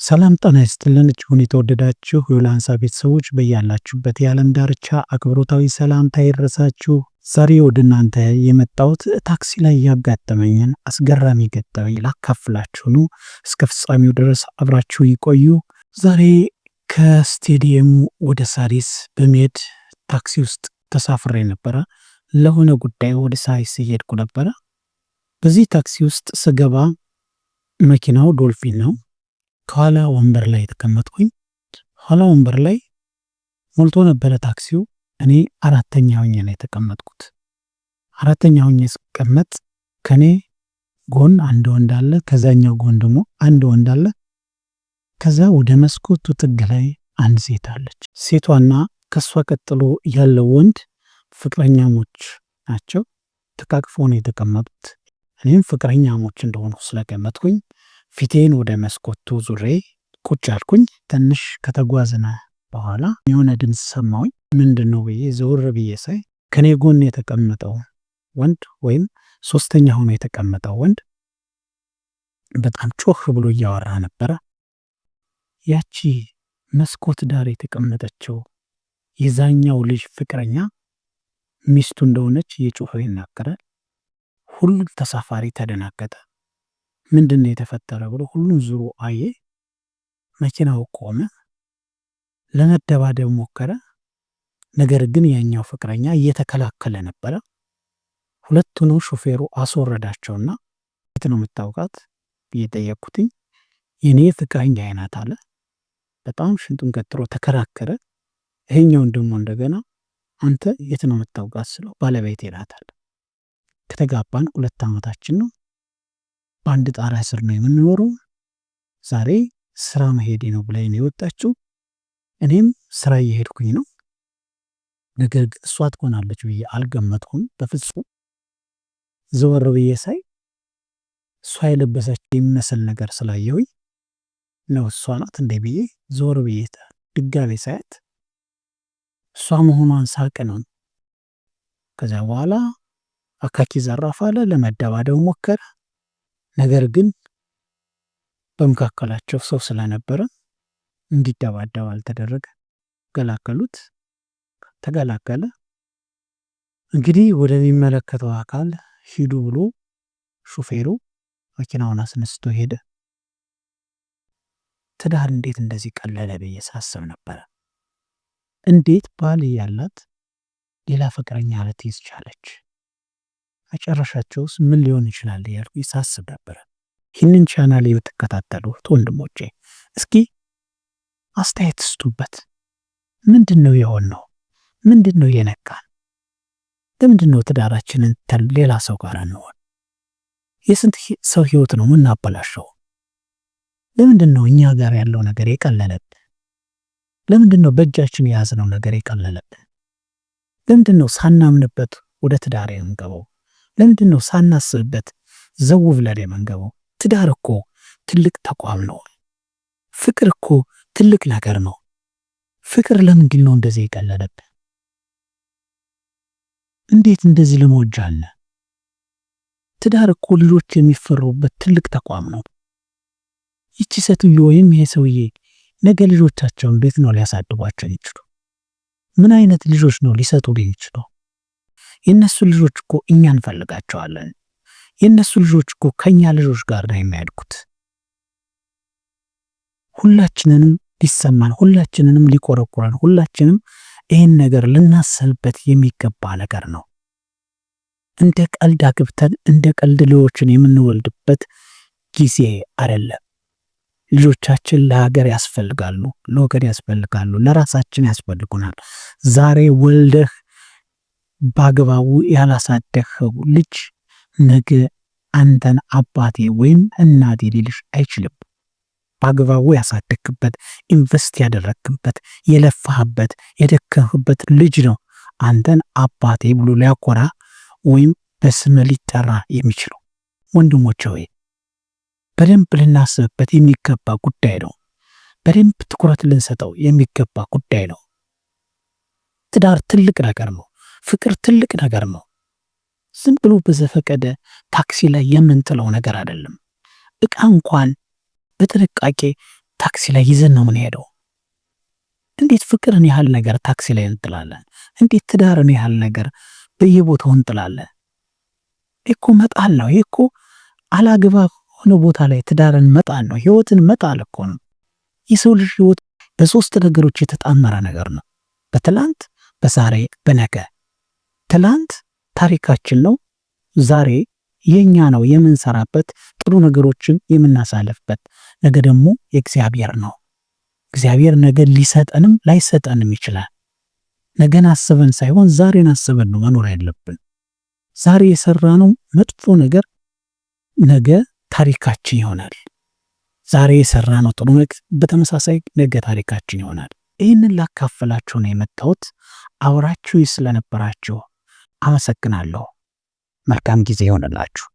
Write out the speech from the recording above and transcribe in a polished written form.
ሰላም ጤና ይስጥልን እጅጉን የተወደዳችሁ የላንሳ ቤተሰቦች፣ በያላችሁበት የዓለም ዳርቻ አክብሮታዊ ሰላምታ ይድረሳችሁ። ዛሬ ወደ እናንተ የመጣሁት ታክሲ ላይ ያጋጠመኝን አስገራሚ ገጠመኝ ላካፍላችሁ ነው። እስከ ፍጻሜው ድረስ አብራችሁ ይቆዩ። ዛሬ ከስቴዲየሙ ወደ ሳሪስ በመሄድ ታክሲ ውስጥ ተሳፍሬ ነበረ። ለሆነ ጉዳይ ወደ ሳሪስ እየሄድኩ ነበረ። በዚህ ታክሲ ውስጥ ስገባ መኪናው ዶልፊን ነው። ከኋላ ወንበር ላይ የተቀመጥኩኝ። ኋላ ወንበር ላይ ሞልቶ ነበረ ታክሲው። እኔ አራተኛ ሆኜ ነው የተቀመጥኩት። አራተኛ ሆኜ ስቀመጥ ከኔ ጎን አንድ ወንድ አለ፣ ከዛኛው ጎን ደግሞ አንድ ወንድ አለ። ከዛ ወደ መስኮቱ ጥግ ላይ አንድ ሴት አለች። ሴቷና ከሷ ቀጥሎ ያለው ወንድ ፍቅረኛሞች ናቸው። ተቃቅፈው ነው የተቀመጡት። እኔም ፍቅረኛሞች እንደሆኑ ስለገመትኩኝ ፊቴን ወደ መስኮቱ ዙሬ ቁጭ አልኩኝ። ትንሽ ከተጓዝነ በኋላ የሆነ ድምፅ ሰማሁኝ። ምንድን ነው ብዬ ዘወር ብዬ ሳይ ከኔ ጎን የተቀመጠው ወንድ ወይም ሶስተኛ ሆኖ የተቀመጠው ወንድ በጣም ጮህ ብሎ እያወራ ነበረ። ያቺ መስኮት ዳር የተቀመጠችው የዛኛው ልጅ ፍቅረኛ ሚስቱ እንደሆነች እየጮኸ ይናገራል። ሁሉም ተሳፋሪ ተደናገጠ። ምንድን ነው የተፈጠረ ብሎ ሁሉም ዙሮ አየ። መኪናው ቆመ። ለመደባደብ ሞከረ። ነገር ግን ያኛው ፍቅረኛ እየተከላከለ ነበረ። ሁለቱንም ሾፌሩ አስወረዳቸውና የት ነው የምታውቃት ብዬ ጠየቅኩትኝ። የኔ ፍቅረኛ ናት አለ። በጣም ሽንጡን ገትሮ ተከራከረ። ይሄኛውን ደግሞ እንደገና አንተ የት ነው የምታውቃት ስለው ባለቤቴ ናት አለ። ከተጋባን 2 ዓመታችን ነው። በአንድ ጣሪያ ስር ነው የምንኖረው። ዛሬ ስራ መሄዴ ነው ብላኝ ነው የወጣችው። እኔም ስራ እየሄድኩኝ ነው። ነገር ግን እሷ ትሆናለች ብዬ አልገመትኩም በፍጹም። ዘወር ብዬ ሳይ እሷ የለበሰችው የሚመስል ነገር ስላየሁኝ ነው እሷ ናት እንዴ ብዬ ዘወር ብዬ ድጋሜ ሳያት እሷ መሆኗን ሳቅ ነው። ከዚያ በኋላ አካኪ ዘራፍ አለ፣ ለመደባደብ ሞከረ። ነገር ግን በመካከላቸው ሰው ስለነበረ እንዲደባደብ አልተደረገ። ገላገሉት፣ ተገላገለ። እንግዲህ ወደሚመለከተው አካል ሂዱ ብሎ ሹፌሩ መኪናውን አስነስቶ ሄደ። ትዳር እንዴት እንደዚህ ቀለለ ብዬ ሳስብ ነበረ። እንዴት ባል እያላት ሌላ ፍቅረኛ ልትይዝ ቻለች? መጨረሻቸውስ ምን ሊሆን ይችላል እያልኩ ሳስብ ነበረ። ይህንን ቻናል የምትከታተሉት ወንድሞቼ እስኪ አስተያየት ስጡበት። ምንድን ነው የሆነው? ምንድን ነው የነካን? ለምንድን ነው ትዳራችንን ሌላ ሰው ጋር እንሆን? የስንት ሰው ህይወት ነው የምናበላሸው? ለምንድን ነው እኛ ጋር ያለው ነገር የቀለለብን? ለምንድን ነው በእጃችን የያዝነው ነገር የቀለለብን? ለምንድን ነው ሳናምንበት ወደ ትዳር የምንገባው? ለምንድን ነው ሳናስብበት ዘው ብለን የምንገባው? ትዳር እኮ ትልቅ ተቋም ነው። ፍቅር እኮ ትልቅ ነገር ነው። ፍቅር ለምንድን ነው እንደዚህ የቀለለብን? እንዴት እንደዚህ ልንወጅ አለ? ትዳር እኮ ልጆች የሚፈሩበት ትልቅ ተቋም ነው። ይቺ ሴትዮ ወይም ይሄ ሰውዬ ነገ ልጆቻቸውን እንዴት ነው ሊያሳድጓቸው ይችሉ? ምን አይነት ልጆች ነው ሊሰጡ ይችሉ? የነሱ ልጆች እኮ እኛ እንፈልጋቸዋለን። የነሱ ልጆች እኮ ከኛ ልጆች ጋር ነው የሚያድጉት። ሁላችንንም ሊሰማን፣ ሁላችንንም ሊቆረቁረን፣ ሁላችንም ይህን ነገር ልናሰብበት የሚገባ ነገር ነው። እንደ ቀልድ አግብተን እንደ ቀልድ ልጆችን የምንወልድበት ጊዜ አይደለም። ልጆቻችን ለሀገር ያስፈልጋሉ፣ ለወገን ያስፈልጋሉ፣ ለራሳችን ያስፈልጉናል። ዛሬ ወልደህ በአግባቡ ያላሳደግኸው ልጅ ነገ አንተን አባቴ ወይም እናቴ ሊልሽ አይችልም። በአግባቡ ያሳደግክበት፣ invest ያደረግክበት፣ የለፋህበት፣ የደከምህበት ልጅ ነው አንተን አባቴ ብሎ ሊያኮራ ወይም በስም ሊጠራ የሚችለው። ወንድሞቼ ሆይ በደንብ ልናስብበት የሚገባ ጉዳይ ነው። በደንብ ትኩረት ልንሰጠው የሚገባ ጉዳይ ነው። ትዳር ትልቅ ነገር ነው። ፍቅር ትልቅ ነገር ነው። ዝም ብሎ በዘፈቀደ ታክሲ ላይ የምንጥለው ነገር አይደለም። እቃ እንኳን በጥንቃቄ ታክሲ ላይ ይዘን ነው የምንሄደው? እንዴት ፍቅርን ያህል ነገር ታክሲ ላይ እንጥላለን? እንዴት ትዳርን ያህል ነገር በየቦታው እንጥላለን? እኮ መጣል ነው። ይሄ እኮ አላግባብ ሆነ ቦታ ላይ ትዳርን መጣል ነው። ህይወትን መጣል እኮ ነው። የሰው ልጅ ህይወት በሶስት ነገሮች የተጣመረ ነገር ነው። በትላንት፣ በዛሬ፣ በነገ። ትላንት ታሪካችን ነው። ዛሬ የኛ ነው የምንሰራበት፣ ጥሩ ነገሮችን የምናሳልፍበት። ነገ ደግሞ የእግዚአብሔር ነው። እግዚአብሔር ነገ ሊሰጠንም ላይሰጠንም ይችላል። ነገን አስበን ሳይሆን ዛሬን አስበን ነው መኖር ያለብን። ዛሬ የሰራነው መጥፎ ነገር ነገ ታሪካችን ይሆናል። ዛሬ የሰራነው ጥሩ ነገር በተመሳሳይ ነገ ታሪካችን ይሆናል። ይህንን ላካፈላችሁ ነው የመጣሁት። አብራችሁ ስለነበራችሁ አመሰግናለሁ። መልካም ጊዜ ይሆንላችሁ።